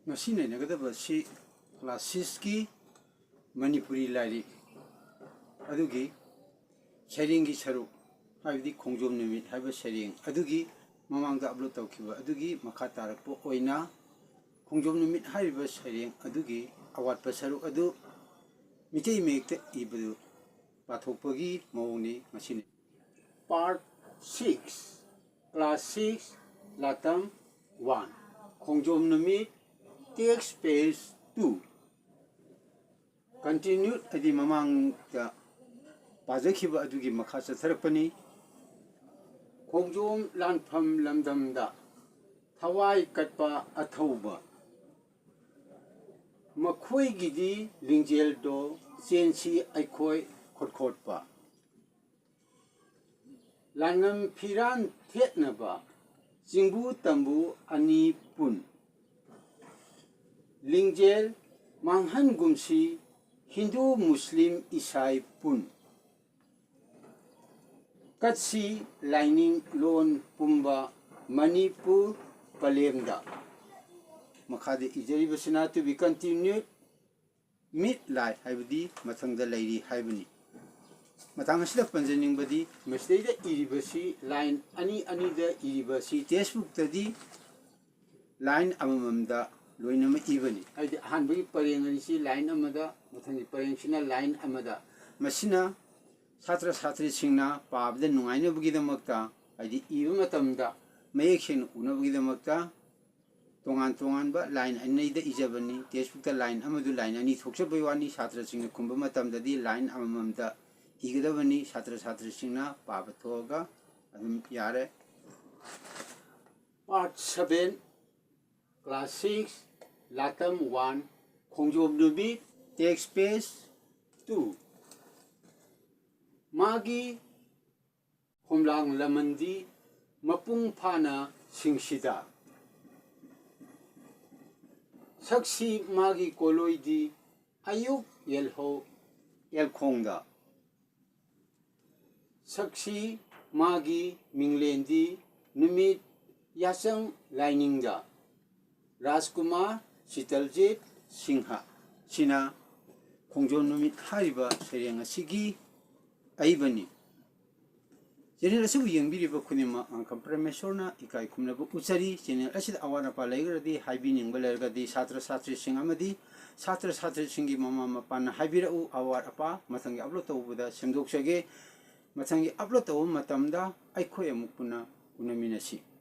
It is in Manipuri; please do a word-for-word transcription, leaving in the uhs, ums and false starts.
ꯉꯁꯤ ꯅꯩꯅꯒꯗꯕ ꯑꯁꯤ ꯀ꯭ꯂꯥꯁ ꯁꯤꯛꯁꯀꯤ ꯃꯅꯤꯄꯨꯔꯤ ꯂꯥꯏꯔꯤꯛ ꯑꯗꯨꯒꯤ ꯁꯩꯔꯦꯡꯒꯤ ꯁꯔꯨꯛ, ꯍꯥꯏꯕꯗꯤ ꯈꯣꯡꯖꯣꯝ ꯅꯨꯃꯤꯠ ꯍꯥꯏꯕ ꯁꯩꯔꯦꯡ ꯑꯗꯨꯒꯤ ꯃꯃꯥꯡꯗ ꯑꯞꯂꯣꯗ ꯇꯧꯈꯤꯕ ꯑꯗꯨꯒꯤ ꯃꯈꯥ ꯇꯥꯔꯛꯄ ꯑꯣꯏꯅ ꯈꯣꯡꯖꯣꯝ ꯅꯨꯃꯤꯠ ꯍꯥꯏꯔꯤꯕ ꯁꯩꯔꯦꯡ ꯑꯗꯨꯒꯤ ꯑꯋꯥꯠꯄ ꯁꯔꯨꯛ ꯑꯗꯨ Meitei ꯃꯌꯦꯛꯇ ꯏꯕꯗꯨ ꯄꯥꯊꯣꯛꯄꯒꯤ ꯃꯑꯣꯡꯅꯤ ꯉꯁꯤꯅꯤ꯫ Part six, Class six, ꯂꯥꯇꯝ one, ꯈꯣꯡꯖꯣꯝ ꯅꯨꯃꯤꯠ, text page two꯫ Continued ꯍꯥꯏꯗꯤ ꯃꯃꯥꯡꯗ ꯄꯥꯖꯈꯤꯕ ꯑꯗꯨꯒꯤ ꯃꯈꯥ ꯆꯠꯊꯔꯛꯄꯅꯤ꯫ ꯈꯣꯡꯖꯣꯝ ꯂꯥꯟꯐꯝ ꯂꯝꯗꯝꯗ ꯊꯋꯥꯏ ꯀꯠꯄ ꯑꯊꯧꯕ, ꯃꯈꯣꯏꯒꯤꯗꯤ ꯂꯤꯡꯖꯦꯜꯗꯣ ꯆꯦꯟꯁꯤ ꯑꯩꯈꯣꯏ ꯈꯣꯠꯈꯣꯠꯄ꯫ ꯂꯥꯟꯉꯝ ꯐꯤꯔꯥꯟ ꯊꯦꯠꯅꯕ ꯆꯤꯡꯕꯨ ꯇꯝꯕꯨ ꯑꯅꯤ ꯄꯨꯟ꯫ ꯂꯤꯡꯖꯦꯜ ꯃꯥꯡꯍꯟꯒꯨꯝꯁꯤ ꯍꯤꯟꯗꯨ ꯃꯨꯁꯂꯤꯝ ꯏꯁꯥꯏ ꯄꯨꯟ꯫ ꯀꯠꯁꯤ ꯂꯥꯏꯅꯤꯡ ꯂꯣꯟ ꯄꯨꯝꯕ ꯃꯅꯤꯄꯨꯔ ꯄꯂꯦꯝꯗ꯫ ꯃꯈꯥꯗ ꯏꯖꯔꯤꯕꯁꯤꯅ to be continued, ꯃꯤꯠ ꯂꯥꯏ ꯍꯥꯏꯕꯗꯤ ꯃꯊꯪꯗ ꯂꯩꯔꯤ ꯍꯥꯏꯕꯅꯤ꯫ ꯃꯇꯥꯡ ꯑꯁꯤꯗ ꯄꯟꯖꯅꯤꯡꯕꯗꯤ ꯃꯁꯤꯗꯩꯗ ꯏꯔꯤꯕꯁꯤ ꯂꯥꯏꯟ ꯑꯅꯤ ꯑꯅꯤꯗ ꯏꯔꯤꯕꯁꯤ ꯇꯦꯛꯁꯕꯨꯛꯇꯗꯤ ꯂꯥꯏꯟ ꯑꯃꯃꯝꯗ ꯂꯣꯏꯅꯃꯛ ꯏꯕꯅꯤ꯫ ꯍꯥꯏꯗꯤ ꯑꯍꯥꯟꯕꯒꯤ ꯄꯔꯦꯡ ꯑꯅꯤꯁꯤ ꯂꯥꯏꯟ ꯑꯃꯗ, ꯃꯊꯪꯒꯤ ꯄꯔꯦꯡꯁꯤꯅ ꯂꯥꯏꯟ ꯑꯃꯗ꯫ ꯃꯁꯤꯅ ꯁꯥꯇ꯭ꯔ ꯁꯥꯇ꯭ꯔꯤꯁꯤꯡꯅ ꯄꯥꯕꯗ ꯅꯨꯡꯉꯥꯏꯅꯕꯒꯤꯗꯃꯛꯇ, ꯍꯥꯏꯗꯤ ꯏꯕ ꯃꯇꯝꯗ ꯃꯌꯦꯛ ꯁꯦꯡꯅ ꯎꯅꯕꯒꯤꯗꯃꯛꯇ ꯇꯣꯉꯥꯟ ꯇꯣꯉꯥꯟꯕ ꯂꯥꯏꯟ ꯑꯅꯤꯗ ꯏꯖꯕꯅꯤ꯫ ꯇꯦꯛꯁꯕꯨꯛꯇ ꯂꯥꯏꯟ ꯑꯃꯗꯨ ꯂꯥꯏꯟ ꯑꯅꯤ ꯊꯣꯛꯆꯕꯒꯤ ꯋꯥꯅꯤ꯫ ꯁꯥꯇ꯭ꯔꯁꯤꯡꯅ ꯈꯨꯝꯕ ꯃꯇꯝꯗꯗꯤ ꯂꯥꯏꯟ ꯑꯃꯃꯝꯗ ꯏꯒꯗꯕꯅꯤ꯫ ꯁꯥꯇ꯭ꯔ ꯁꯥꯇ꯭ꯔꯤꯁꯤꯡꯅ ꯄꯥꯕ ꯊꯣꯛꯑꯒ ꯑꯗꯨꯝ ꯌꯥꯔꯦ꯫ Part seven, Class six, ꯂꯥꯇꯝ one, ꯈꯣꯡꯖꯣꯝ ꯅꯨꯃꯤꯠ, text page two꯫ ꯃꯥꯒꯤ ꯈꯣꯝꯂꯥꯡ ꯂꯃꯟꯗꯤ ꯃꯄꯨꯡ ꯐꯥꯅ ꯁꯤꯡꯁꯤꯗ꯫ ꯁꯛꯁꯤ ꯃꯥꯒꯤ ꯀꯣꯂꯣꯏꯗꯤ ꯑꯌꯨꯛ ꯌꯦꯜꯍꯧ ꯌꯦꯜꯈꯣꯡꯗ꯫ ꯁꯛꯁꯤ ꯃꯥꯒꯤ ꯃꯤꯡꯂꯦꯟꯗꯤ ꯅꯨꯃꯤꯠ ꯌꯥꯆꯪ ꯂꯥꯏꯅꯤꯡꯗ꯫ ꯔꯥꯖꯀꯨꯃꯥꯔ ꯁꯤꯇꯜꯖꯤꯠ ꯁꯤꯡꯍ ꯁꯤꯅ ꯈꯣꯡꯖꯣꯝ ꯅꯨꯃꯤꯠ ꯍꯥꯏꯔꯤꯕ ꯁꯩꯔꯦꯡ ꯑꯁꯤꯒꯤ ꯑꯏꯕꯅꯤ꯫ ꯆꯦꯅꯦꯜ ꯑꯁꯤꯕꯨ ꯌꯦꯡꯕꯤꯔꯤꯕ ꯈꯨꯗꯤꯡꯃꯛ ꯑꯪꯀ ꯄ꯭ꯔꯃꯦꯁꯣꯔꯅ ꯏꯀꯥꯏ ꯈꯨꯝꯅꯕ ꯎꯠꯆꯔꯤ꯫ ꯆꯦꯅꯦꯜ ꯑꯁꯤꯗ ꯑꯋꯥꯠ ꯑꯄꯥ ꯂꯩꯔꯒꯗꯤ, ꯍꯥꯏꯕꯤꯅꯤꯡꯕ ꯂꯩꯔꯒꯗꯤ, ꯁꯥꯇ꯭ꯔ ꯁꯥꯇ꯭ꯔꯤꯁꯤꯡ ꯑꯃꯗꯤ ꯁꯥꯇ꯭ꯔ ꯁꯥꯇ꯭ꯔꯤꯁꯤꯡꯒꯤ ꯃꯃꯥ ꯃꯄꯥꯅ ꯍꯥꯏꯕꯤꯔꯛꯎ꯫ ꯑꯋꯥꯠ ꯑꯄꯥ ꯃꯊꯪꯒꯤ ꯑꯞꯂꯣꯗ ꯇꯧꯕꯗ ꯁꯦꯝꯗꯣꯛꯆꯒꯦ꯫ ꯃꯊꯪꯒꯤ ꯑꯞꯂꯣꯗ ꯇꯧꯕ ꯃꯇꯝꯗ ꯑꯩꯈꯣꯏ ꯑꯃꯨꯛ ꯄꯨꯟꯅ ꯎꯅꯃꯤꯟꯅꯁꯤ꯫